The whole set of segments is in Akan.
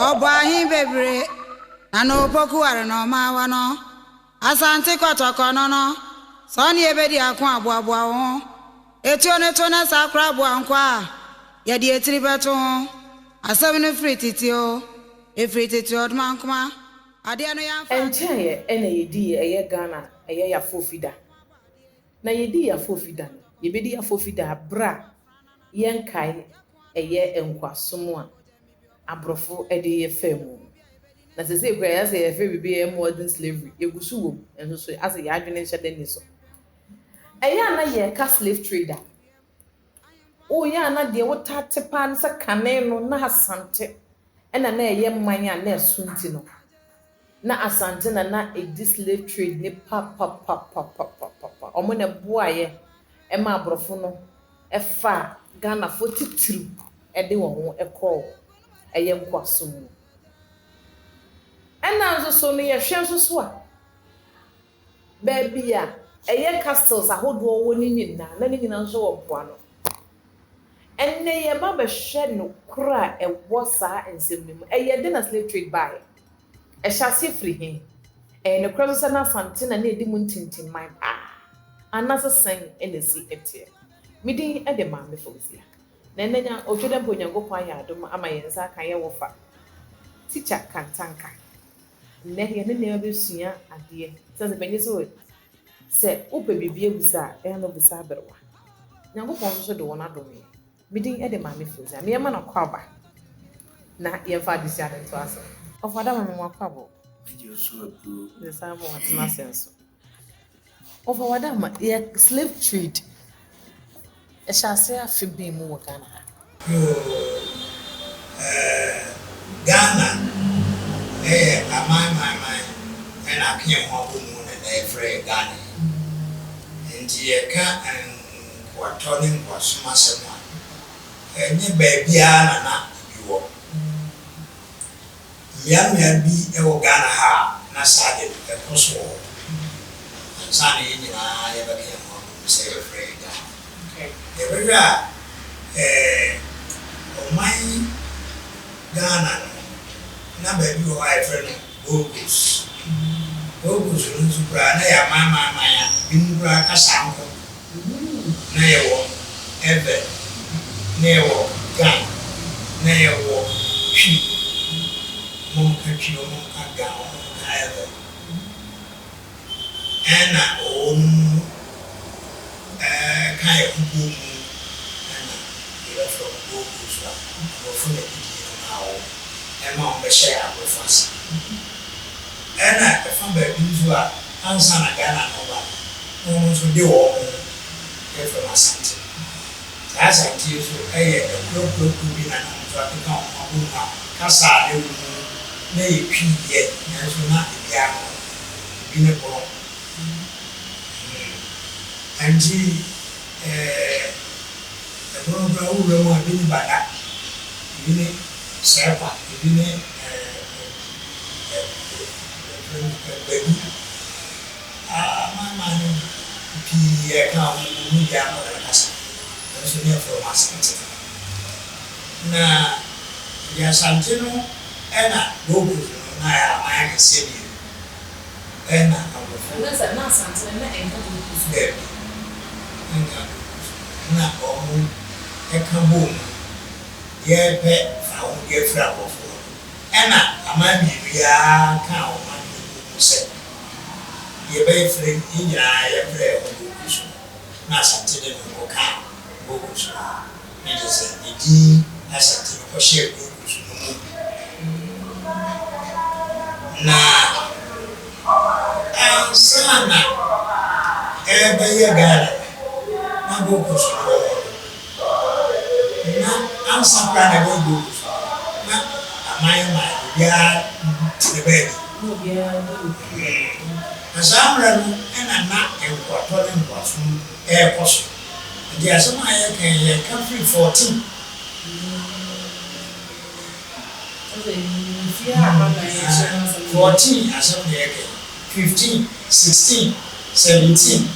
Ɔbɔ ahe bebree na na opoku ware na ɔma awa no. Asante kɔtɔkɔ no no, sɛ ɔne yɛbɛdi ako aboaboa wo ho. Etuo no to na saa koraa aboa nko a, yɛde etiri bɛto ho. Asɛm no firi tete o, efiri tete ɔdomankoma. Adeɛ no yɛamfa anto. Ɛnkyɛeɛ na yɛdii ɛyɛ Ghana ɛyɛ Yafoofi da. Na yɛdii Yafoofi da no, yɛbɛdi Yafoofi da berɛ a yɛnkae ɛyɛ nkoasom a aborɔfo de yɛ faa mu no. Na seesei koraa yɛasɛ yɛfrɛ biribi ɛyɛ modern slavery, yɛgu so wɔ mu, nso so asɛ yɛn adwene nhyɛ da nni so. Ɛyɛ a na yɛreka slave trade a, woyɛ a na deɛ wotaa te paa ne sɛ kane no na Asante ɛna na ɛyɛ man a na ɛso nti no, na Asante na na ɛdi slave trade ne papapapapapapa. Wɔn na ɛboaeɛ ɛma aborɔfo no ɛfaa Ghanafoɔ titiriw ɛde wɔn ho ɛkɔɔ ɛyɛ nkoasom mu. Ɛna nso so no yɛhwɛ nso so a, baabi a ɛyɛ castles ahodoɔ wɔ ne nyinaa, na ne nyinaa nso wɔ mpoano. Ɛnnɛ yɛba bɛhwɛ nokorɛ a ɛwɔ saa nsɛm no mu. Ɛyɛ den na slave trade baeɛ? Ɛhyɛ aseɛ firi he? Ɛyɛ nokorɛ nso sɛ na Asante na na ɛdi mu ntintimman paa? Anaasɛ sɛn na ɛsi teɛ? Me din de Maame Fauziah. Na ɛnnɛ nya otwa dɛ mpo Onyankopɔn ayɛ adom ama yɛn nsa aka yɛ wɔfa Tikya Kantanka. Nnɛ yɛne no abɛsua adeɛ. Sɛ sɛ panyin sɛ sɛ wopɛ biribi abusa a, ɛyɛ na wobisa aberewa. Nyankopɔn nso so de wɔn adom yɛn. Me din de Maame Fauziah. Meyɛma no akɔ aba na yɛmfa adesua no nto ase. Ɔfa da ma me mo akɔ abɔ. Megye so aburo. Ne saa ma watena ase nso. Ɔfa wada ma yɛ slave trade. Ɛhyɛ ase afe bɛn mu wɔ Ghana ha? Yoo, ɛɛ Ghana ɛyɛ aman man man ɛna aka yɛn ho abɔ mu na na yɛfrɛ yɛ Ghana yi. Nti yɛka nkoatɔ ne nkoasom asɛm a, ɛnyɛ baabiara na na ebi wɔ. Mmeammea bi wɔ Ghana ha a na saa de no ɛkɔ so wɔ hɔ ansa na yɛn nyinaa yɛbɛka yɛn ho abɔ mu sɛ yɛfrɛ yɛ Ghana. Yɛbɛhwɛ a, ɛɛ ɔman Ghana no, na baabi wɔ hɔ a yɛfrɛ no Gold Coast. Gold Coast no nso koraa na yɛ aman man man a ebinom koraa kasa nko. Na yɛwɔ Ewe, na yɛwɔ Ga, na yɛwɔ Twi. Wɔn ka Twi, wɔn ka Ga, wɔn ka Ewe. Ɛna wɔn ka yɛn ho bɔ mu ɛna yɛbɛfrɛ wɔn Gold Coast a aborɔfo na ɛde din no maa wɔn ɛma wɔn bɛhyɛɛ aborɔfo ase. Ɛna ɛfa baabi nso a ansa na Ghana no reba no, na wɔn nso de wɔn ho yɛfrɛ no Asante. Saa Asante yi nso yɛ akuakuakuo bi na na wɔn nso akeka wɔn ho abɔ mu a kasa a na ɛwɔ mu no na ɛyɛ Twi deɛ nanso na ebi ano ebi ne Borɔn. Ɛnti ɛɛ Ɛbono koraa wo wura mu a ebi ne Bada, ebi ne Sɛɛpa, ebi ne ɛɛ yɛfrɛ no Badu. Amanaman no pii a ɛka ho no mu biara na ɔyɛ kasa, nanso ne yɛfrɛ wɔn Asante. Na deɛ Asante no ɛna Gold Coast no na ɛyɛ aman akɛseɛ mmienu ɛna aborɔfo. Na sɛ na Asante no na ɛnka Gold Coast no? Daabi, na ɛnka Gold Coast no. Na wɔn ɛka bɔɔ mu yɛrepɛ fawohodie afiri aborɔfo hɔ no, ɛna aman mmienu yi ara kaa wɔn adwene bɔɔ mu sɛ yɛbɛfrɛ yɛn nyinaa yɛmfrɛ yɛn ho Gold Coast no. Na Asante de ne ho kɔkaa Gold Coast no ho. Na kyerɛ sɛ ne din Asante no kɔhyɛɛ Gold Coast no mu. Na ansa na ɛrebɛyɛ Ghana no, na Gold Coast no wɔ hɔ no, na ansa koraa na ɛbɛyɛ Gold Coast no, na aman man obiara te ne baabi. Na obiara di ne fie. Na saa mmerɛ no na na nkoatɔ ne nkoasom rekɔ so. Nti asɛm a yɛreka yi, yɛreka firi 14. 14 asɛm na yɛreka yi, 15, 16, 17.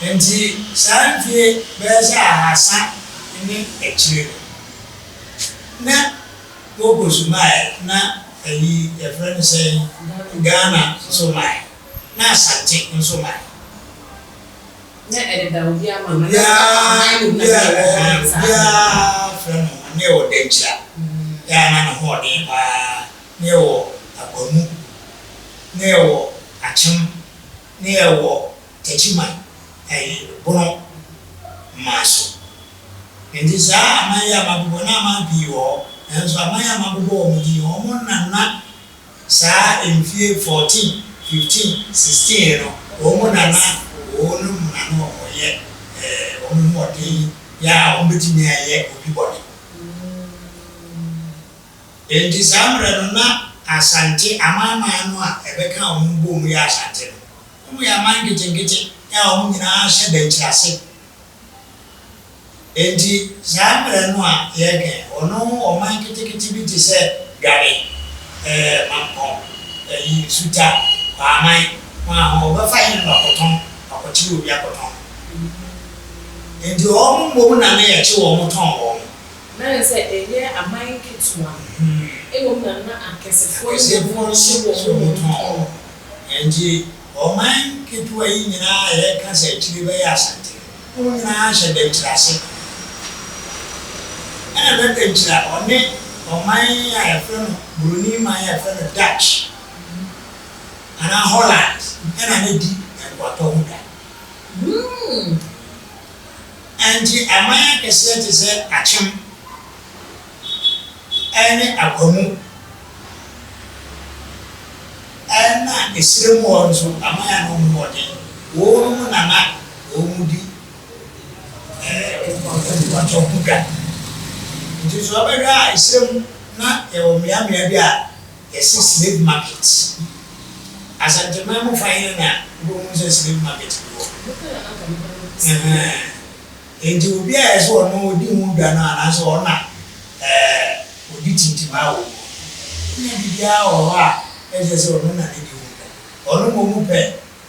Nti saa mfie bɛyɛ sɛ ahasa ne akyire no. Na Gold Coast mae, na ayi yɛfrɛ no sɛn, Ghana nso mae, na Asante nso mae. Na ɛdeda obiara ma no, na Obiara, aman no obiara nyinaa ɛhɛn, wɔ saa obiara frɛ ne ho, na yɛwɔ Dankyira, yɛ a na ne ho ɔden paa, na yɛwɔ Akwamu, na yɛwɔ Akyem, na yɛwɔ Techiman, ɛyi, Bono man so. Enti saa aman yi a mabobɔ, na aman pii wɔ hɔ, nanso aman a mabobɔ wɔn din yi, wɔn na na saa mfie 14, 15, 16 no, wɔn na na wɔn na na wɔyɛ wɔn ho ɔden yɛ a wɔbɛtumi ayɛ obi bɔne. Enti saa mmerɛ no na Asante amanaman no a ɛbɛka wɔn bom yɛ Asante no, wɔyɛ aman nketenkete a wɔn nyinaa hyɛ dɛnkyerɛase. Enti saa mmerɛ no a yɛreka yi, ɔno ɔman ketekete bi te sɛ Dware, ɛɛ Mampɔn, ɛyi Nsuta, Kwaaman, hwan hwan, wɔbɛfa hene no akɔtɔn, akɔkyere obi akɔtɔn no. Enti wɔn mmom na na yɛkye wɔn tɔn wɔn. Na ayɛ sɛ ɛnyɛ aman nketewa no mmom na na akɛsefoɔ no mmom Akɛsefoɔ no kye wɔn kye wɔn mmom tɔn tɔn. wɔn. Enti ɔman ketewa yi nyinaa a yɛreka sɛ akyire bɛyɛ Asante no, wɔn nyinaa hyɛ Dankyira ase. Ɛna na Dankyira ɔne ɔman a yɛfrɛ no Buroni man a yɛfrɛ no Dutch anaa Holland ɛna na ɛdi nkoatɔ ho dwa. Enti aman akɛseɛ te sɛ Akyem ne Akwamu na ɛserɛ mu hɔ nso, aman a na wɔn ho wɔ den, wɔnom na na wɔdi nkoatɔ ho dwa. Nti sɛ wobɛhwɛ a, ɛserɛ mu na yɛwɔ mmeammea bi a yɛse slave market. Asanteman mu fa he na wobɛhu sɛ slave market bi wɔ? Ɛhɛɛ. Enti obi a ɛsɛ ɔno odi ho dwa no anaasɛ ɔno na ɔdi tintimaa wɔ mu no, wonya biribiara wɔ hɔ a ɛkyerɛ sɛ ɔno na ne di ho dwa. Ɔno mmom pɛ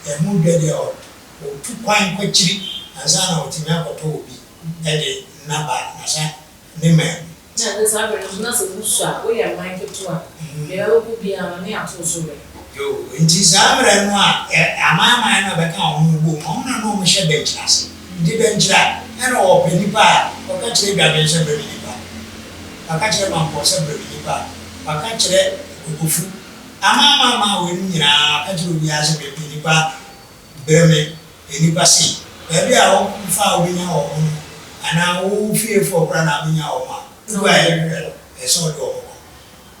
ɛho dwa deɛ ɔtu kwan kɔ akyiri ansa na ɔtumi akɔtɔ obi de naba nasa ne man mu. Na ɛno saa bere no nso, na sɛ wusua a, woyɛ man ketewa a, nea ɛbɛkɔ biara no, ne yɛato wo so were. Yoo, enti saa mmerɛ no a amanaman no a bɛka wɔn ho boom no, wɔn na na wɔhyɛ dɛnkyira ase. Nti dɛnkyira na wɔpɛ nipa a wɔka kyerɛ Dwaben sɛ brɛ me nipa, wɔka kyerɛ Mampɔn sɛ brɛ me nipa, wɔka kyerɛ Kokofu, amanaman weinom nyinaa wɔka kyerɛ obiara sɛ mepɛ nipa Brɛ me nnipa sei. Baabi a wo fa a wobɛnya wɔn no, anaa wo fiefoɔ koraa na wobɛnya wɔn a, dodoɔ a yɛhwehwɛ no, ɛsɛ sɛ wode wɔn kɔ.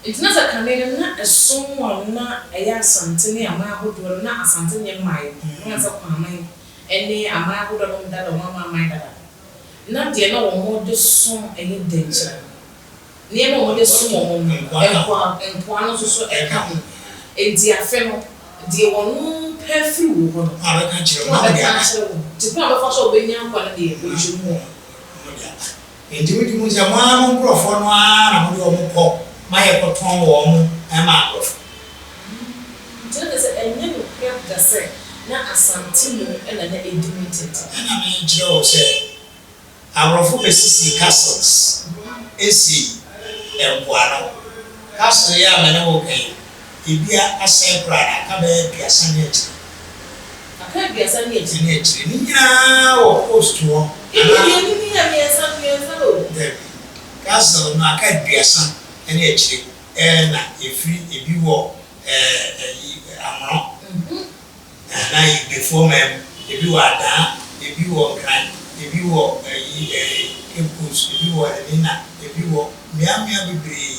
Nti na sɛ kane no na ɛsom a na ɛyɛ Asante ne aman ahodoɔ no na Asante nyɛ mmaeɛ no, na sɛ Kwaman ne aman ahodoɔ no dada wɔn amanaman dada no, na deɛ na wɔn de som ɛyɛ dɛnkyerɛ no. Nneɛma a wɔde som wɔn no, nkoa nkoa no nso so ka ho. Enti afe no, deɛ wɔn pɛ firi wo hɔ no, na wɔbɛka akyerɛ wo, na wɔbɛka akyerɛ wo. Nti kwan a wɔbɛfa so a wɔbɛnya nkwa no deɛ, wɔtwa mu hɔ. Wɔde aba. Enti wogye mu sɛ mo ara mo nkurɔfoɔ no ara na mode wɔn kɔ ma yɛkɔtɔn wɔn ma aborɔfo. Nti na kyerɛ sɛ ɛnyɛ nokorɛ da sɛ na Asante mu na na ɛdi mu tenten. Ɛna mekyerɛ wo sɛ Aborɔfo besisii castles si mpoano. Castle yi a me ne wo reka yi, ebi asɛe koraa na aka bɛyɛ aduasa ne akyire. Aka aduasa ne akyire? Ne akyire. Ne nyinaa wɔ coast hɔ. Ebi deɛ ne din yɛ mmiɛnsa mmiɛnsa o. Dabi. Castle no aka aduasa ne akyire na efiri ebi wɔ ɛɛ ayi Amono. Na Igbefoɔ man mu, ebi wɔ Adaa, ebi wɔ Nkran, ebi wɔ ayi eh, Cape Coast, ebi wɔ Elmina, ebi wɔ mmea mmea bebree,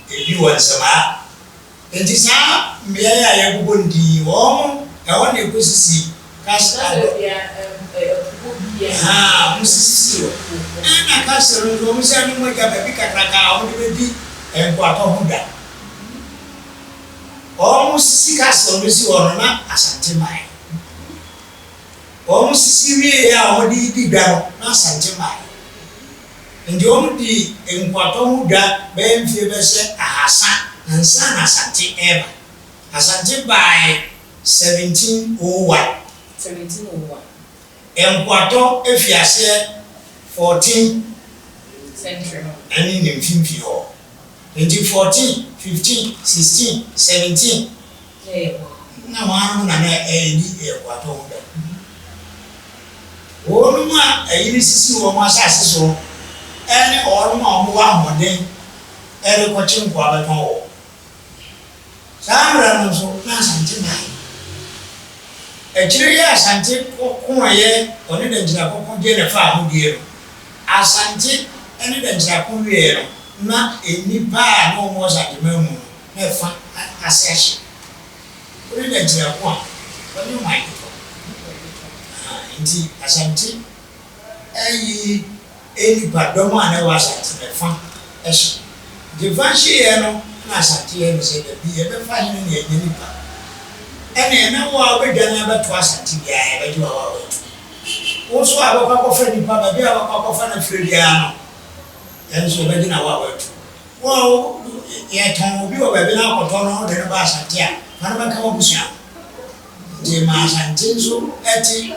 ebi wɔ Nsemaa. Enti saa mmea yi a yɛbobɔ ne din yi, wɔn, ɛhɔ na ɛkɔsisi castle Castle abrɔ. deɛ ɛpo hɔ biara. Ahaa, wɔsisisi hɔ. Ɛna castle no nso, wɔn sɛ ne mogya baabi kakraka a wɔde bɛdi nkoatɔ ho dwa. Wɔn sisi castle no si hɔ no na Asante mmaeɛ. Wɔn sisi wieɛ a wɔde redi dwa no na Asante mmaeɛ. Nti wɔn dii nkoatɔ ho dwa bɛyɛ mfie bɛsɛ ahasa ansa na Asante reba. Asante baeɛ 1701. 1701. Nkoatɔ fii aseɛ 14. Century. Ɛne ne mfimfini hɔ. Nti 14, 15, 16, 17. Na ɛyɛ hɔ. Na wɔn na na ɛdi nkoatɔ ho dwa. Wɔnom a ɛyi no sisi wɔn asase so ɛne wɔnom a wɔwɔ ahoɔden ɛrekɔkye nkoa bɛtɔn wɔ. Saa mmerɛ no nso na Asante mae. Akyire yi Asante kɔkoeɛ, ɔne Dankyira kɔko gyee ne faahodie no, Asante ne Dankyira ko wieeɛ no, na nnipa a na wɔwɔ Asanteman mu no, na ɛfa ase ahye. Wo ne Dankyira ko a, ɔnyɛ hwan ketewa. Ahaa, nti Asante ayi nnipa dɔm a na ɛwɔ Asante no ɛfa hye. Nti ɛfa hyeeɛ no na Asante yɛɛ no sɛ dabi yɛbɛfa hene na yɛnyɛ nnipa. Ɛneɛ na wo a wobɛdwane abɛto Asante biara yɛbɛgye wo a woatu. Wo nso a wobɛkɔ akɔfa nnipa baabi a wobɛkɔ akɔfa no afire biara no yɛn nso yɛbɛgye na wo a woatu. Wo a wo yɛtɔn obi wɔ baabi na akɔtɔ no wode no ba Asante a fa no bɛka w'abusua ho. Nti ma Asante nso te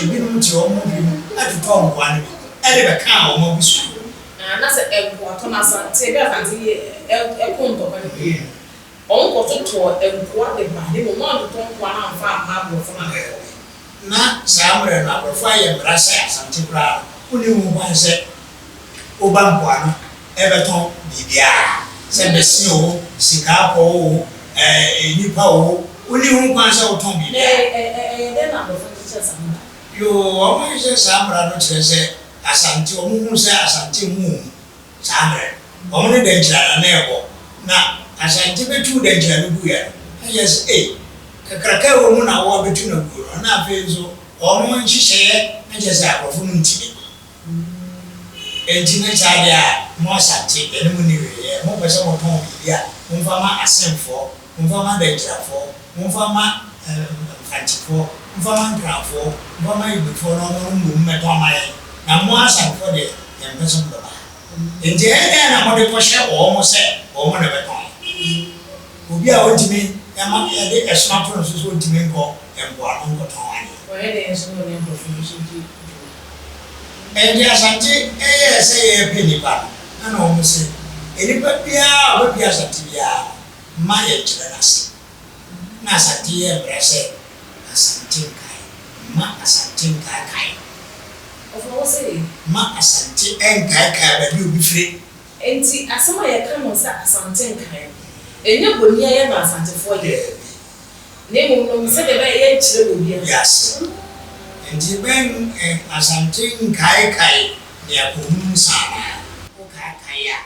ebinom te wɔn hwɛ mu totɔɔ nkoa no bi de bɛkaa wɔn abusua ho. Na na sɛ nkoatɔ no Asante, bere a Asante yɛ ɛko ntɔkwa no wie no, wɔn kɔtotɔɔ nkoa de ba, na mmom wɔn antotɔ nkoa no amfa amma aborɔfo no ankɔtɔ. Na saa mmerɛ no aborɔfo ayɛ mmara sɛ Asante koraa no wonni ho kwan sɛ woba mpoano rebɛtɔn biribiara, sɛ bɛse oo, sika apɔ oo, nnipa oo, wonni ho kwan sɛ wotɔn Na biribiara. ɛyɛ dɛn na aborɔfo no kyekyɛɛ saa mmara no? Yoo, wɔhyehyɛɛ saa mmara no kyerɛ sɛ Asante, wɔhuu sɛ Asante ho hu saa mmerɛ no. Wɔn ne Dankyira na na ɛbɔ. Na Asante bɛtuu Dankyira no guiɛ no, na kyerɛ sɛ ei, kakraka a ɛwɔ mu na wɔabɛtu no aguo no, na afei nso wɔn nhyehyɛeɛ na kyerɛ sɛ aborɔfo no ntumi. Enti ne saa deɛ a, mo Asante, yɛne mo nni hwee yɛ. Mopɛ sɛ motɔn biribi a, momfa ma Asenfoɔ, momfa ma Dankyirafoɔ, momfa ma Mfantefoɔ, momfa ma Nkranfoɔ, momfa ma Igbefoɔ na wɔn mmom mmɛtɔn mma yɛn. Na mo Asantefoɔ deɛ, yɛmpɛ sɛ mobɛba ha. Enti ɛyɛ dɛn na mode kɔhyɛ wɔn sɛ wɔn na ɛbɛtɔn? Obi a ɔntumi ma yɛde ɛsono ato no so sɛ ɔntumi nkɔ mpoano nkɔtɔn adeɛ. Wɔyɛ dɛn nso na ɔne nkurɔfo no nso di dwuma? Enti Asante yɛɛ sɛ yɛrepɛ nnipa no, ɛna wɔn se, Nnipa biara a ɔbɛpue Asante biara no, mma yɛnkyerɛ no ase. Ɛna Asante yɛɛ mmara sɛ, Asante nkae, mma Asante nkaekae. Ɔfa wo se. Mma Asante nkaekae baabi a obi fire. Enti asɛm a yɛka no sɛ Asante nkae no, ɛnyɛ boniayɛ na Asantefoɔ yɛ. Daabi. Na mmom no, sɛdeɛ ɛbɛyɛ a yɛnkyerɛ wɔ obiara. Wiase. Enti bɛn Asante nkaekae nea kɔhunu nsa anaa? Wokaekae a,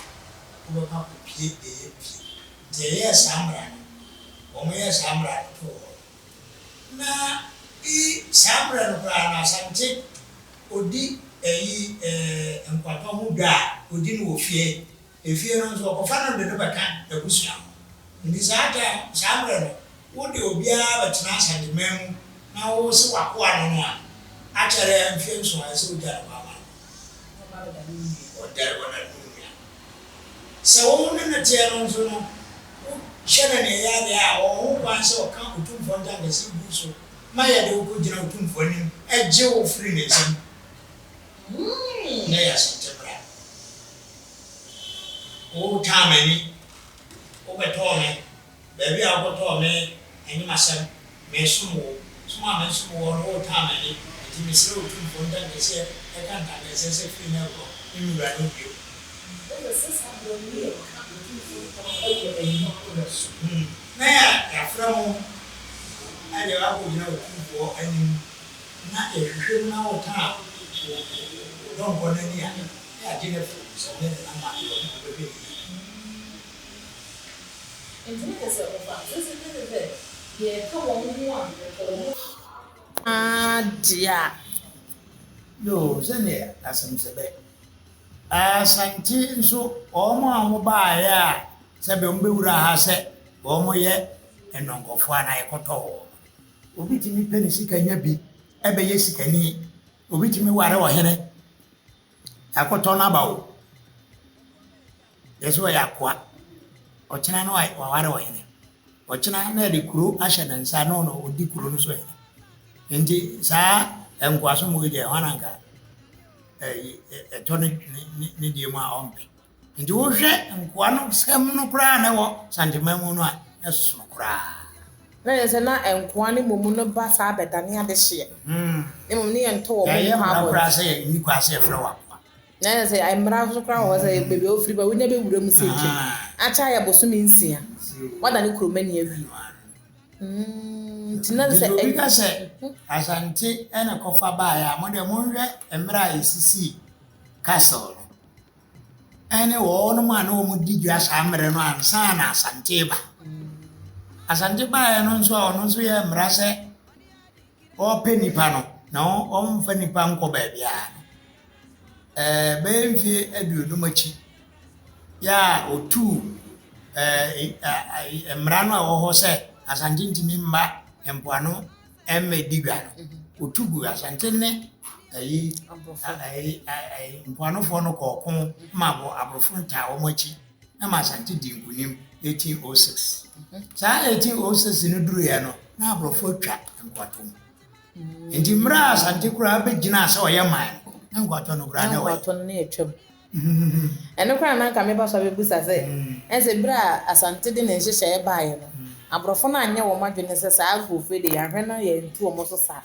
wobɛkɔ akɔpie deɛ yɛmpie. Nti yɛyɛɛ saa mmara no. Wɔyɛɛ saa mmara no too hɔ no, na i saa mmerɛ no koraa no Asante ɔdi ɛyi eh, nkwatɔ ho dwa a, ɔdi no wɔ fie. Efie no nso, ɔkɔfa no de no bɛka n'abusua ho. Nti saa time, saa mmerɛ no, wode obiara bɛtena Asanteman mu na wo se w'akoa no no a, akyɛre a mfeɛ nson a, ɛsɛ sɛ wogya no kwan ma no. Ɔda, ɔda ne nua. Sɛ wo ne no teɛ no nso no, wohyɛ no nea ɛyɛ adeɛ a, ɔwɔ ho kwan sɛ ɔka Otumfoɔ ntankɛseɛ gu so ma yɛde wo kɔgyina Otumfoɔ anim gye wo firi ne nsam. Na ɛyɛ Asante mmara. Wotaa m'ani, wobɛtɔɔ me, baabi a wokɔtɔɔ me ɛnyɛ m'asɛm, mesom wo, som a mesom woɔ no wotaa m'ani, enti mesrɛ Otumfoɔ ntankɛseɛ ɛka ntankɛseɛ sɛ firi nnɛ rekɔ me me wura ne wo bio. Na yɛafrɛ mo de akɔgyina Otumfoɔ anim na yɛhwehwɛ mu na wotaa wo dɔnkɔ no ani a, na yɛagye no afiri wo nsam na yɛde no ama deɛ ɔne wo bɛhwɛ no yie. Ara deɛ a. Yoo, sɛdeɛ asɛm sɛ bɛ. Asante nso wɔn a wɔbaeɛ a sɛbe wɔbɛwuraa ha sɛ wɔyɛ nnɔnkɔfoɔ anaa yɛkɔtɔɔ wɔn no, obi tumi pɛ ne sika nya bi bɛyɛ sikani, obi tumi ware ɔhene, yɛakɔtɔ no aba o, yɛ sɛ ɔyɛ akoa, ɔkyena no waware ɔhene, ɔkyena na yɛde kuro ahyɛ ne nsa na ɔno ɔdi kuro no so hene. Nti saa nkoasom wei deɛ hwan anka? Ɛtɔ ne ne deɛ mu a ɔmpɛ. Nti wohwɛ nkoa no sɛm no koraa na ɛwɔ Santeman mu no a, ɛsono koraa. Na yɛ sɛ na nkoa no mmom no ba saa bɛdane adehyeɛ. Na mmom ne yɛntɔ wɔn Yɛayɛ nkɔ mmara abɔnten. koraa sɛ yɛnni kwan sɛ yɛfrɛ wo akoa. Na yɛ sɛ mmara nso koraa wɔ hɔ sɛ baabi a wofiri ba wonya bɛwura mu sɛ twam. Akyɛ ayɛ bosome 6. Woadane kuromani awie. Nti na sɛ Obi ka sɛ Asante na kɔfa baeɛ a, mo deɛ monhwɛ mmerɛ a yɛsisii castle no ɛne wɔnom a na wɔn di dwa saa mmerɛ no ansa na Asante ba. Asante baeɛ no nso a ɔno nso yɛ mmara sɛ ɔrepɛ nipa no na ɔmfa nipa nkɔ baabiara no. Bɛyɛ mfeɛ 50 akyi yɛ a ɔtuu mmara no a ɛwɔ hɔ sɛ Asante ntumi mma mpoano mmɛdi dwa no, ɔtu gu Asante ne ayi mpoanofoɔ no kɔɔ ko ma aborɔfo ntaa wɔn akyi na ma Asante di nkonim 1806. Saa 1806 no duruiɛ no, na aborɔfo atwa nkoatɔ mu. Nti mmerɛ a Asante koraa bɛgyinaa sɛ ɔyɛ man no, na nkoatɔ no koraa na ɛwɔ. Nkoatɔ no na ɛtwam. Ɛno koraa na anka meba so abɛbusa sɛ, ɛsɛ berɛ a Asante de ne nhyehyɛeɛ baeɛ no, aborɔfo no anyɛ wɔn adwene sɛ saa nkurɔfoɔ yi de yɛahwɛ na yɛntu wɔn so saa,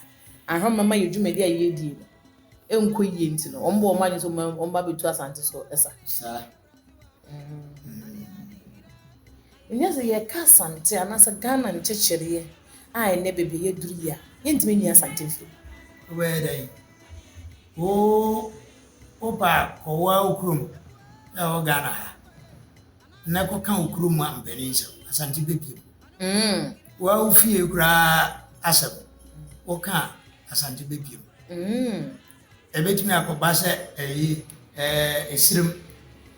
ahwɛ mma yɛ dwumadi a yɛdie no ɛnkɔ yie nti no, wɔn bɔ wɔn adwene sɛ wɔn ba bɛtu Asante so ɛsa. Saa. Nyɛ sɛ yɛka Asante anaasɛ Ghana nkyekyereɛ a ɛnɛ baabi a yɛduru yi a, yɛntumi nyi Asante mfiri mu. Wobɛyɛ dɛn? Wo wopa kɔwa wo kurom a ɛwɔ Ghana ha na kɔka wo kurom a mpanin nsɛm Asante bɛpiem. Wa wo fie koraa asɛm woka a Asante bɛpiem. Ɛbɛtumi akɔba sɛ ɛyi esirim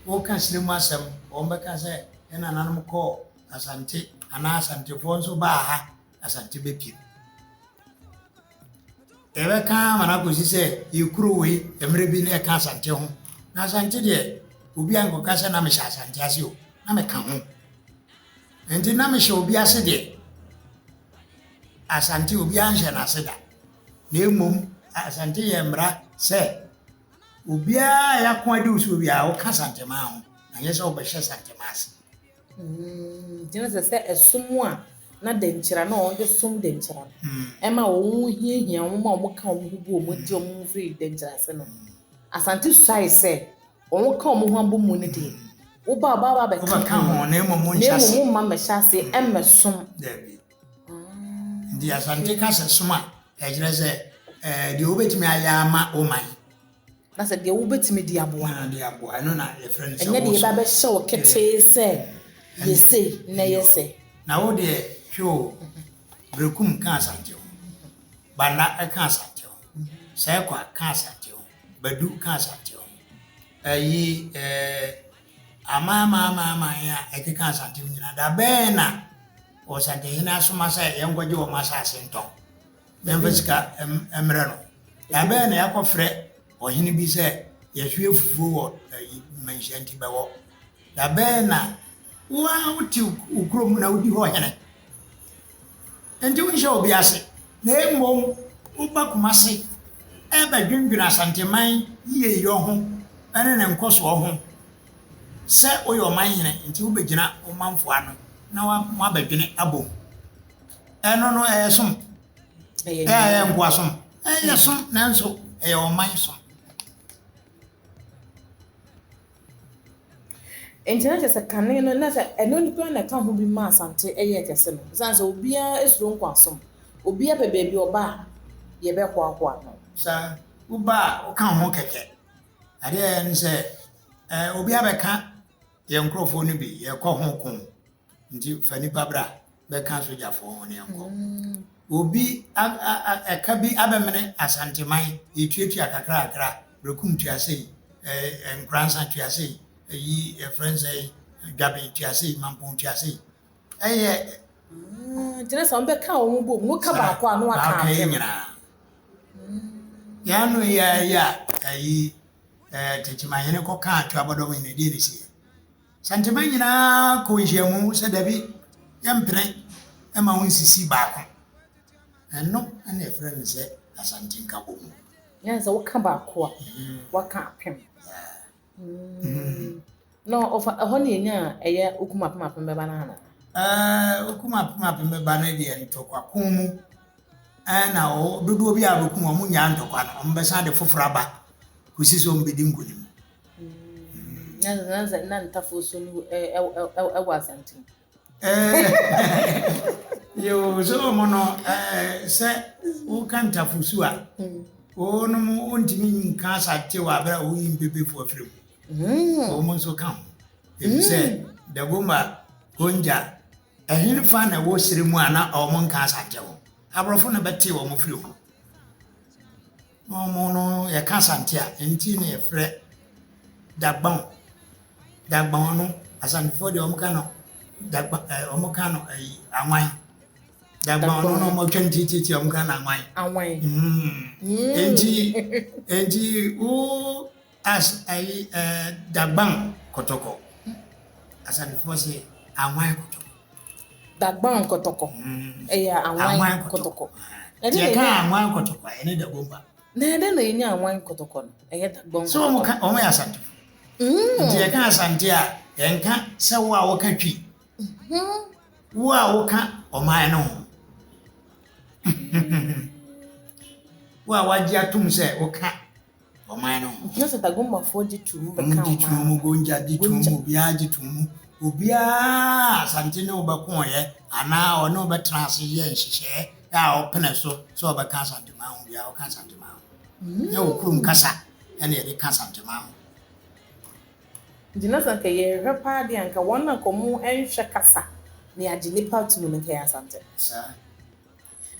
woka sirim asɛm wɔn bɛka sɛ yɛn nananom kɔɔ Asante anaa Asantefoɔ nso baa ha Asante bɛpiem. Yɛbɛka ama no akɔsi sɛ yɛkuro wei mmerɛ bi na ɛka Asante ho. Na Asante deɛ obi ankɔka sɛ na mehyɛ Asante ase o, na meka ho. Nti na mehyɛ obi ase deɛ, Asante obi anhyɛ n'ase da. Na mmom Asante yɛ mmara sɛ obiara a yɛako adi wo so obiara woka Asanteman ho, na nyɛ sɛ wobɛhyɛ Asanteman ase. Nti na sɛ ɛsom a na dɛnkyira na wɔde som dɛnkyira no ɛma wɔn hiahia wɔn ma wɔn ka wɔn ho bu wɔn gye wɔn ho firi dɛnkyira ase no. Asante suae sɛ wɔn ka wɔn ho abɔ mu no deɛ, woba ɔba ba bɛka ho na mmom nhyɛ ase. Na mmom mma mmɛhyɛ ase ɛmmɛsom. Dabi. Nti Asante ka sɛ som a, ɛkyerɛ sɛ deɛ wobɛtumi ayɛ ama wo man. Na sɛ deɛ wobɛtumi de aboa. De aboa, ɛno na yɛfrɛ no sɛ ɛnyɛ deɛ yɛba bɛhyɛ wo ketee sɛ yɛsei na yɛ sɛ. Na wo deɛ hwɛ o, Berekum ka Asante ho, Banda ka Asante ho, Sɛkwa ka Asante ho, Badu ka Asante ho. Ɛyi aman aman aman a ɛkeka Asante ho nyinaa, da bɛn na Ɔsantehene asoma sɛ yɛnkɔgye wɔn asase ntɔn, yɛmfa sika mmerɛ no. Da bɛn na yɛakɔfrɛ ɔhene bi sɛ yɛhwie fufuo wɔ manhyia nti bɛwɔ. Da bɛn na wo ara wote wo kurom na wodi hɔ hene. Nti wonhyɛ obi ase, na mmom woba Kumase ɛbɛdwendwene Asanteman yieyɔ ho ne ne nkɔsoɔ ho sɛ woyɛ ɔman hene nti wobɛgyina wo manfoɔ ano na moabɛdwene abom. Ɛno no ɛyɛ som. Ɛyɛ nkoasom. Ɛyɛ som nanso ɛyɛ ɔman som. Nti na kyerɛ sɛ kane no na sɛ ɛno koraa na ɛka ho bi ma Asante ɛyɛɛ kɛse no. Ɛsiane sɛ obiara suro nkoasom. Obiara pɛ baabi ɔba a yɛbɛhoahoa no. Saa, woba a woka ho kɛkɛ. Adeɛ a ɛyɛ ne sɛ obiara bɛka yɛn nkurɔfoɔ no bi yɛkɔ ho ko nti fa nipa bra bɛka sogyafoɔ ho ne yɛnkɔ. Obi ɛka bi abɛmene Asanteman yɛtuatua kakra kakra, Berekum tua sei, Nkoransa tua sei, ɛyi yɛfrɛ no sɛ Dwaben tua sei, Mampong tua sei. Ɛyɛ. Nti na sɛ wɔbɛka wɔn bom no ka baako a na waka apem. Nyinaa. Yɛn ano yi a ɛyɛ a ɛyi Tekyemahene kɔkaa Tuabɔdɔm hene deɛ ne siiɛ. Santeman nyinaa kɔ nhyiamu sɛ dabi yɛmpene ma wo nsisi baako. Ɛno na yɛfrɛ no sɛ Asante nkabom. Nyɛ sɛ woka baako a, waka apem. Na ɔfa ɛhɔ na yɛnya a ɛyɛ okum apem apem bɛba no ana? Ɛɛ, okum apem apem bɛba no deɛ ntɔkwa ko mu ɛna dodoɔ bi a bɛkum wɔn nyaa ntɔkwa no, wɔn bɛsan de foforɔ aba kɔsi sɛ wɔn bɛdi nkonim. Na na ntafoɔ so no ɛwɔ Asante mu. Yoo, sɛ wɔn no sɛ woka ntafosu a, wɔnom wontumi nka Asante wɔ abere a woyi mpepefoɔ afiri mu. Wɔn nso ka ho. Ɛfiri sɛ Dagomba, Gonja, ɛhene fa na ɛwɔ sere mu a na wɔn nka Asante ho. Aborɔfo na bɛtee wɔn firi ho. Na wɔn no yɛka Asante a, nti na yɛfrɛ Dagbon. Dagbon no, Asantefoɔ deɛ wɔn ka no Dagbon ɛɛ wɔn ka no ɛyi Anwan. Dagbon no na wɔn atwa no tiatiatia wɔn ka no Anwan. Anwan. Nti nti wo as ɛyi ɛɛ Dagbon kɔtɔkɔ. Asantefoɔ se Anwan kɔtɔkɔ. Dagbon kɔtɔkɔ. Ɛyɛ Anwan kɔtɔkɔ. Nti yɛka Anwan kɔtɔkɔ a, ɛne Dagomba. Na ɛdɛn na yɛnya Anwan kɔtɔkɔ no? Ɛyɛ Dagbon kɔtɔkɔ. So wɔn ka wɔn yɛ Asantefo. Nti yɛka Asante a, yɛnka sɛ wo a woka Twi. Wo a woka ɔman no ho. Wo a wagye atom sɛ woka ɔman no ho. Na sɛ Dagombafoɔ gye to mu bɛka ɔman no. Gye to mu, Gonja gye to mu, obiara gye to mu. Obiara Asante ne wo bɛkoeɛ anaa ɔne wo bɛtena ase yɛ nhyehyɛeɛ a ɔpene so sɛ ɔbɛka Asanteman ho biara, ɔka Asanteman ho. Nyɛ wo kurom kasa na yɛde ka Asanteman ho. Nti na sɛ anka yɛhwɛ paa deɛ anka wɔn a anka wɔn nhwɛ kasa na yɛagye nnipa ato mu no nka ɛyɛ Asante. Saa.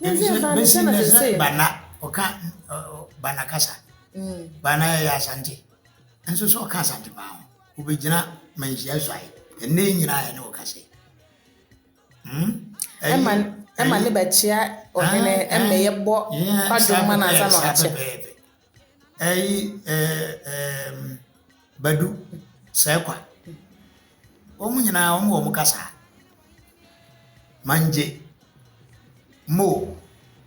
Bɛsi nnɛ sɛ Bana, ɔka Bana kasa. Bana yɛ Asante. Nso sɛ ɔka Asanteman ho, wobɛgyina Manhyia Suae. Ɛnnɛ yi nyinaa yɛne wo kasa yi. Ɛma ɛma ne bɛkyea ɔhene ɛma yɛbɔ kwadwom ma no ansa na wakyɛ. Ɛyi ɛɛ Badu Sɛkwa. Wɔn nyinaa wɔn wɔ wɔn kasa. Mangye, Mo,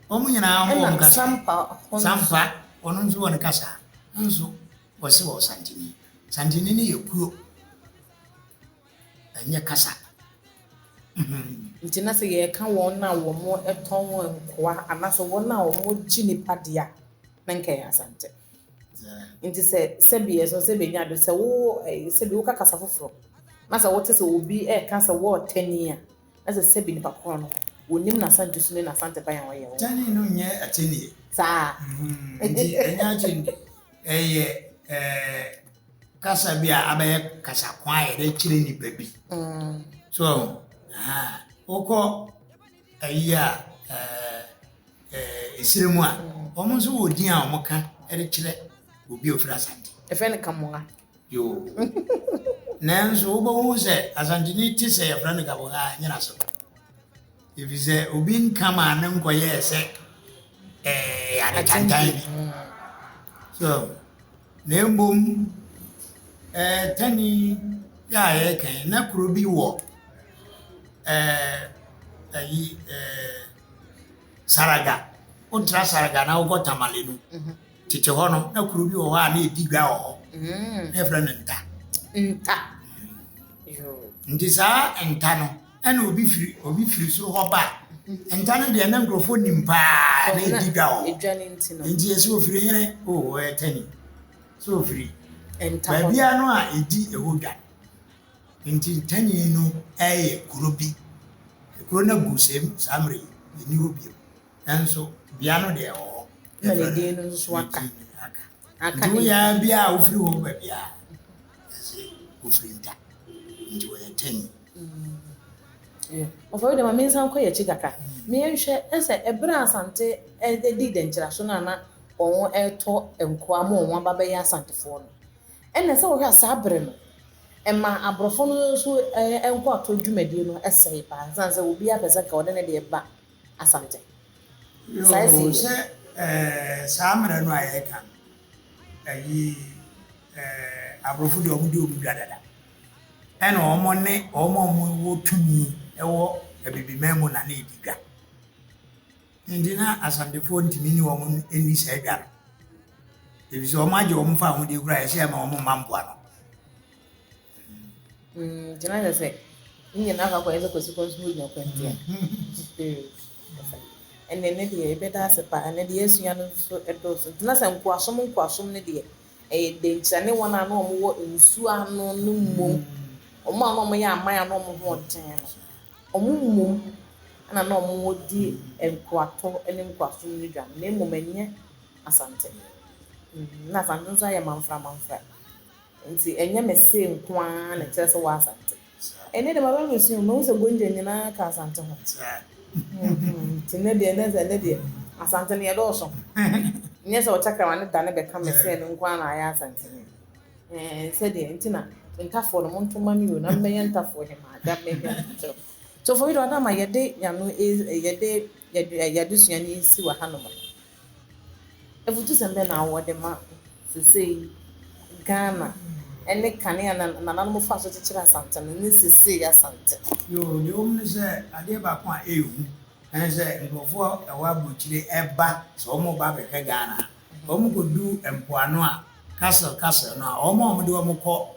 wɔn nyinaa wɔn wɔ wɔn kasa. Sampa, Sampa, ɔno nso wɔ ne kasa. Nso wɔsi wɔ Santini. Santini no yɛ kuo, ɛnyɛ kasa. Nti na sɛ yɛreka wɔn a wɔtɔn nkoa anaasɛ wɔn a wɔgye nnipa deɛ a, na nka ɛyɛ Asante. Nti sɛ sɛbi ɛso sɛbi nya do sɛ wo sɛbi woka kasa foforɔ na sɛ wote sɛ obi ɛka sɛ wɔɔtɛni a na sɛ sɛbi nipa korɔ no wɔnim n'asante su ne n'asante ban a ɔyɛ wɔ. Tɛni no nyɛ atɛnie. Saa. Nti ɛnyɛ atɛnie ɛyɛ ɛɛ kasa bi a abɛyɛ kasa kwan a yɛde kyerɛ nipa bi. So wokɔ ayi a ɛɛ. Esire mu a, wɔn nso wɔ din a wɔka de kyerɛ obi a ofiri Asante. Yɛfrɛ no Kamoa. Yoo. Nanso wobɛhu sɛ Asanteni te sɛ yɛfrɛ no Kamoa a, ɛnyɛ n'asɛm. Efisɛ obi nka maa ne nkɔyɛɛ sɛ ɛyɛ ade tantan bi. So, na mmom ɛɛ tani yɛ a yɛreka yi, na kuro bi wɔ ɛɛ ayi ɛɛ. Saraga. Wotra Saraga na wokɔ Tamale no, mhm. tete hɔ no, na kuro bi wɔ hɔ a na ɛdi dwa wɔ hɔ. Mm. Na yɛfrɛ no Nta. Nta. Nti saa nta no, ɛna obi firi obi firi soro hɔ ba. Mhm. Nta no deɛ na nkurɔfoɔ nim paa na ɛdi dwa wɔ hɔ. Nti yɛsɛ ofiri hene, o oh, ɔyɛ tani. Sɛ ofiri. Baabiara no a ɛdi ɛhɔ dwa. Enti Ntani no yɛ kuro bi. Kuro no agu sɛm saa mmerɛ yi, ɛnni hɔ bio. Nanso bea no deɛ ɛwɔ hɔ. Na ne din no nso aka. Aka. Nti woyɛ ara biara a wofiri hɔ ba biara, yɛse wofiri Nta. Nti wɔyɛ Tani. Ɔfa wei deɛ ma mensan nkɔ yɛn akyi kakra. Ma yɛnhwɛ sɛ ɛberɛ a Asante dii dɛnkyerɛaso no a na wɔretɔ nkoa ma wɔn aba bɛyɛ Asantefoɔ no, ɛnna sɛ wohwɛ a saa berɛ no, Ɛma aborɔfo no nso nkoatɔ dwumadie no sɛe paa ɛsiane sɛ obiara pɛ sɛ nka ɔde ne deɛ ba Asante. Saa ɛsi Yoo, sɛ ɛɛ saa mmerɛ no a yɛreka no, ɛyi ɛɛ aborɔfo deɛ wɔn di wɔn dwa dada. Ɛna wɔn ne wɔn a wɔwɔ tumi wɔ Abibiman mu na na ɛdi dwa. Nti na Asantefoɔ ntumi ne wɔn nni saa dwa no. Efisɛ wɔn agye wɔn fa ahodie koraa ɛsɛ ɛma wɔn mma mpoano. Nti na kyerɛ sɛ ne nyinaa akɔ akɔyɛ sɛ Kwasi Kɔnso ho gyina kwantia. Ɛnɛ ne deɛ yɛbɛda ase paa. Ɛnɛ deɛ yɛasua no nso ɛdɔɔso. Nti na sɛ nkoasom nkoasom no deɛ ɛyɛ dɛnkyira ne wɔn a na wɔwɔ nsuo ano no mmom. Wɔn a na wɔyɛ aman a na wɔn ho ɔden no, wɔn mmom na na wɔdi nkoatɔ ne nkoasom no dwa no, na mmom ɛnyɛ Asante. Na Asante nso ayɛ manfra manfra. Nti ɛnyɛ me se nko ara na ɛkyerɛ sɛ wɔ Asante. Ɛnɛ deɛ maba abɛsua o, mahu sɛ Gonja nyinaa ka Asante ho. Nti nnɛ deɛ ɛnɛ sɛ ɛnɛ deɛ Asante no yɛdɔɔso. Nyɛ sɛ ɔkyakra ne da ne bɛka me se no nko ara na ayɛ Asanteni. Ɛɛ sɛdeɛ nti na ntafoɔ no monto ma me o na mɛyɛ ntafoɔ hemaa da mɛhwɛ kyerɛ. So for you to adama yɛde yano yɛde yɛadesua no esi wɔ hanom no. Afutusɛm bɛn na wɔde ma sesei Ghana ne kane a nananom faa so kyekyere Asante no ne sesei Asante? Yoo, deɛ ɛwɔ mu ne sɛ, adeɛ baako a ɛyɛ hu ne sɛ nkurɔfoɔ a ɛwɔ aburokyire ba sɛ wɔreba abɛhwɛ Ghana a, wɔkɔdu mpoano a, castle castle no a, wɔn a wɔde wɔn kɔ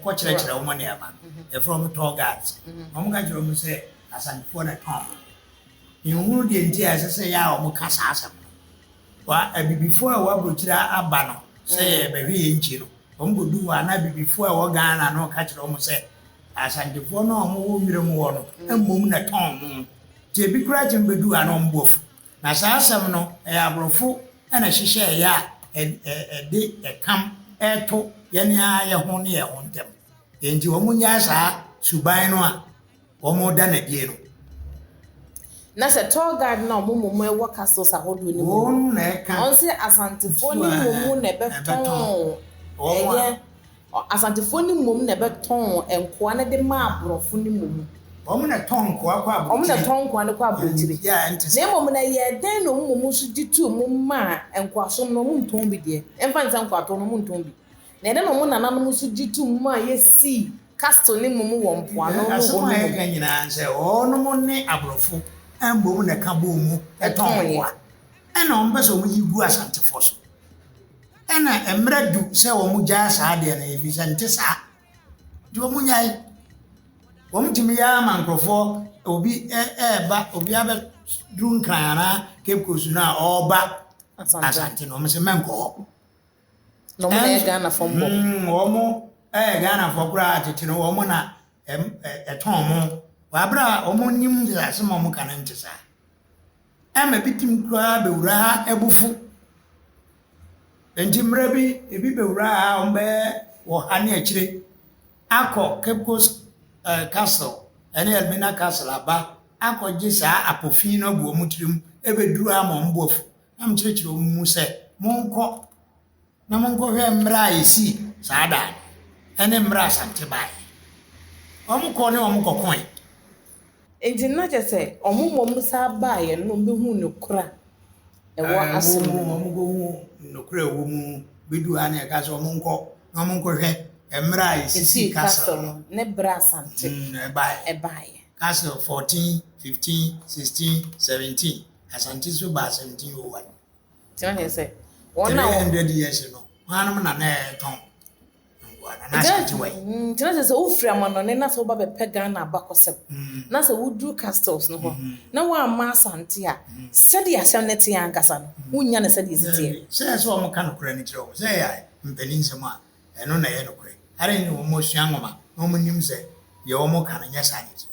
kɔkyerɛkyerɛ wɔn nneɛma no, yɛfrɛ wɔn tour guides. Wɔka kyerɛ wɔn sɛ Asantefoɔ na ɛtɔn wɔn. Menhunu deɛ nti a ɛsɛ sɛ yɛ a wɔka saa asɛm no. Wa abibifoɔ a ɛwɔ aburokyire aba no sɛ yɛrebɛhwɛ yɛn nkyi no, wɔkɔdu hɔ a na abibifoɔ a ɛwɔ Ghana no reka kyerɛ wɔn sɛ Asantefoɔ no a wɔwɔ nwura mu hɔ no mmom na ɛtɔn wɔn. Nti ebi koraa tumi bɛdu ha na wɔn bo afu. Na saa asɛm no, ɛyɛ aborɔfo na ɛhyehyɛeɛ a ɛde ɛkam reto yɛn ara yɛn ho ne yɛn ho ntam. Enti wɔnnyae saa suban no a wɔda no adie no. Na sɛ tour guide no a wɔn mmom wɔ castles ahodoɔ no mu no, Wɔn na ɛka. wɔn se Asantefoɔ no mmom na ɛbɛtɔn ɛyɛ Asantefoɔ no mmom na ɛbɛtɔn nkoa no de maa aborɔfo no mmom. Wɔn na ɛtɔn nkoa kɔ aburokyire. Wɔn na ɛtɔn nkoa no kɔ aburokyire. Yeah, ɛnte saa. Na mmom no ɛyɛɛ dɛn na wɔn mmom nso gye too mu maa nkoasom no wɔn ntɔn bi deɛ? Ɛmfa ne sɛ nkoatɔn no wɔn ntɔn bi. Na ɛdɛn na wɔn nananom nso gye too mu maa yɛsii castle no mmom wɔ mpoano no hɔ no Asɛm a mmom? yɛka nyinaa ne sɛ wɔnom ne aborɔfo mmom na ɛka bɔɔ mu tɔn nkoa. Ɛna wɔpɛ sɛ wɔyi gu Asantefoɔ so. Ɛna mmerɛ du sɛ wɔn gyaa saa adeɛ no ɛfiri sɛ nte saa. Nti wɔn nyae. Wɔn tumi yɛ ama nkurɔfoɔ obi ɛɛba obi abɛduru Nkran anaa Cape Coast no a ɔreba Asante no wɔn sɛ mɛnkɔ hɔ. Na wɔn na ɛyɛ Ghanafoɔ mbɔ. Wɔn ɛyɛ Ghanafoɔ koraa tete no wɔn na ɛtɔn mo. Wɔ abere a wɔn nim sɛ asɛm a wɔn ka no nte saa. Ɛma bi tumi koraa bɛwura ha abufu. Enti mmerɛ bi, ebi bɛwuraa ha a wɔbɛyɛ wɔ ha ne akyire akɔ Cape Coast Castle ne Elmina Castle aba akɔgye saa apɔfi no agu wɔn tirim bɛduru ha ma wɔn bo afu. Na mekyerɛkyerɛ wɔn mu sɛ, monkɔ na monkɔhwɛ mmerɛ a yɛsii saa dan no ne mmerɛ a Asante baeɛ. Wɔkɔ ne wɔn kɔkoe. Enti na kyerɛ sɛ wɔn mmom san baeɛ no na wɔbɛhuu nokorɛ a ɛwɔ asɛm no mu. Wɔkɔhuu nokorɛ a ɛwɔ mu bɛduu ha na yɛka sɛ wɔnkɔ na wɔnkɔhwɛ mmerɛ a yɛsisii castle no. Ne berɛ a Asante baeɛ. Castle 14, 15, 16, 17, Asante nso baa 1701. Nti na kyerɛ sɛ wɔn a. 300 years no, hwannom na na ɛretɔn? Nti na kyerɛ sɛ wofiri amanɔne na sɛ woba bɛpɛ Ghana abakɔsɛm na sɛ woduru castles no hɔ na woamma Asante a, sɛdeɛ asɛm no teɛ ankasa no, wonnya no sɛdeɛ ɛsi teɛ. Sɛ ɛsɛ sɛ wɔka nokorɛ no kyerɛ wɔn, sɛ ɛyɛ mpaninsɛm a, ɛno na ɛyɛ nokorɛ. Adɛn nti na wɔasua nwoma na wɔnim sɛ deɛ wɔka no nyɛ saa na ɛteɛ,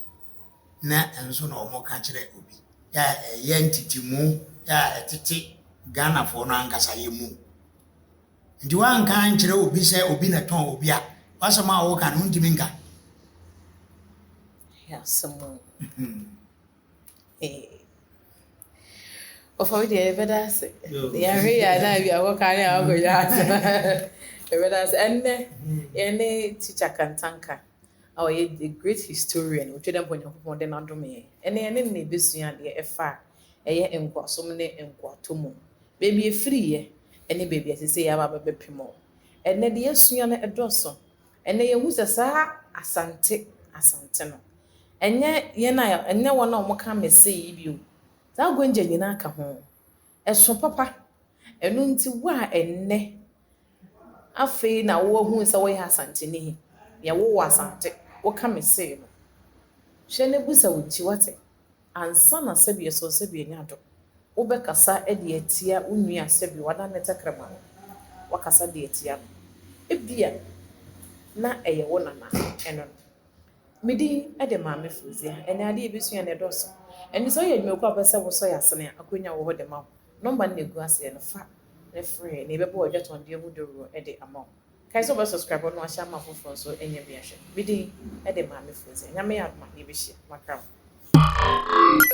na ɛnso na wɔka kyerɛ obi a ɛyɛ ntetemu a ɛtete Ghanafoɔ no ankasa yɛ mu? Nti woanka ankyerɛ obi sɛ obi na ɛtɔn obi a, w'asɛm a woka no wontumi nka. Ɛyɛ asɛm o. Ee. Ɔfa wo deɛ yɛbɛda ase. Yɛahwɛ yɛ a na bi akɔka ne akɔyɛ asɛm. Yɛbɛda ase. Ɛnnɛ yɛne Teacher Kantanka a ɔyɛ the great historian, otwa dɛ mpo Onyankopɔn de no adom yɛn. Ɛnnɛ yɛne no na ɛbɛsua adeɛ ɛfa a ɛyɛ nkoasom ne nkoatɔ mu. Baabi a ɛfiriiɛ ne baabi a seesei yɛaba abɛpem hɔ. Ɛnnɛ deɛ yɛasua no ɛdɔɔso. Ɛnnɛ yɛhu sɛ saa Asante, Asante no, ɛnyɛ yɛn a, ɛnyɛ wɔn a wɔka Mese yi bio. Saa Gonja nyinaa ka ho. Ɛso papa. Ɛno nti wo a ɛnnɛ afei na woahunu sɛ woyɛ Asanteni, yɛwo wo Asante, woka me sei no, hwɛ na bisa wo ti, woate? Ansa na sɛbi ɛsɔ sɛbi anya do, wobɛkasa de atia wo nua sɛbi wadan ne tɛkrɛma no, wakasa de atia no. Ebia na ɛyɛ wo nana ɛno no. Me din de Maame Fozia. Ɛnnɛ adeɛ a yɛbɛsua no ɛdɔɔso. Ɛno sɛ woyɛ adwumakuo a wopɛ sɛ wosɔ yɛn asene a, akonnwa wɔ hɔ de ma wo. Nɔmba no na ɛgu aseɛ no, fa na frɛ yɛn na yɛbɛbɔ w'adwatɔndeɛ ho dawuro de ama wo. Kae sɛ wobɛ subscribe na wahyɛ ama afoforɔ nso anya bi ahwɛ. Me din de Maame Fozia. Nyame yɛ adom a, yɛbɛhyia. Makra mo.